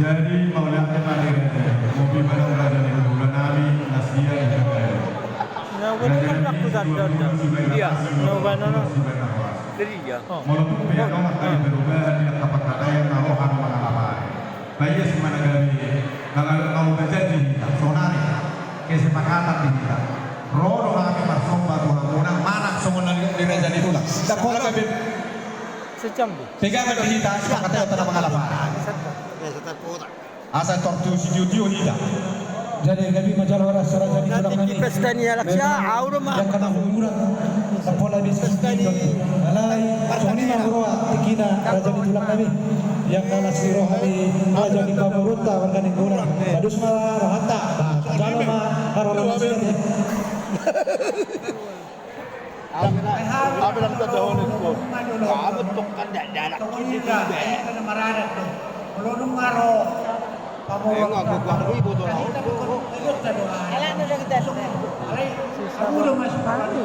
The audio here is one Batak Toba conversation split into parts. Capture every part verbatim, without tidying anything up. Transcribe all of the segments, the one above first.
Jadi mauliate ma di raja, mauliate ma di raja ni hulahula nami na sian di Jakarta. Nah, gue kan aku sadar dah. Iya, no, no, no. Jadi iya. Molo tung pe adong angka perubahan di angka parhataion na roha na mangalapari. Baen ma na gabe, na gabe molo bajanji hita, sonari, kesepakatan di hita. Ro do hami marsomba tu hamuna, manang songon na di raja ni tulang. Ndang pola gabe. Sejam do. Pegangan di hita, sepakatan na mangalapari. Asa tor tu sitio-tio hita. Jadi gabe ma jalo horas raja ni tulang nami. Pesta ni halak sia, au do ma. Yang kana huburan. Pola di pesta ni. Alai songon i ma huroha tingkina raja ni tulang nami. Yang kana si roha ni raja ni pamoruonta warga ni guna. Padus ma rohanta. Jalo ma haroro na sian i. Ape na, ape na tanda honek ko? Ape tong kan dak danak ini dah. Molo dung maro. Enggak, gua gua hari botol. Alak na dak kita. Alai. Sisa. Alai.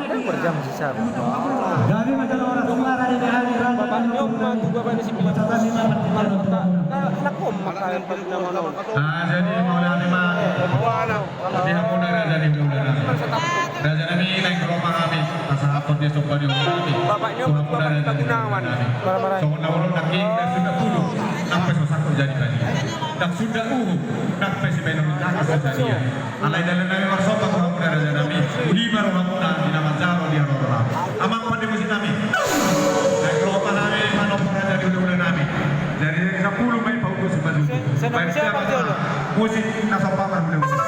Kan berjam sisa. Jadi macam orang semua hari ini hari. Bapak nyok mah gua pada si Pilatus. Nah, anak om maka yang paling nama non. Ah, jadi mau lari mah. Di hamuna raja ni hulahula nami. Raja nami, naeng ro ma hami pasahathon ni somba ni hulahula nami. Bapaknya tu hamuna raja ni hulahula nami. Songon na molo nangkin, ndang suda pulu, nang pe so sangkut jadi bajingan. Ndang suda uhum, nang pe sibaenon ni jahat so jadi ia. Alai dalan nami marsomba tu hamuna raja nami. Uli ma rohamuna di na manjalo di haroro nami. Amang pande musik nami. Naeng ro ma hami manompa raja ni hulahula nami. Jadi sampulu ma i pahutu si Batu. Musik na somba ma hulahula.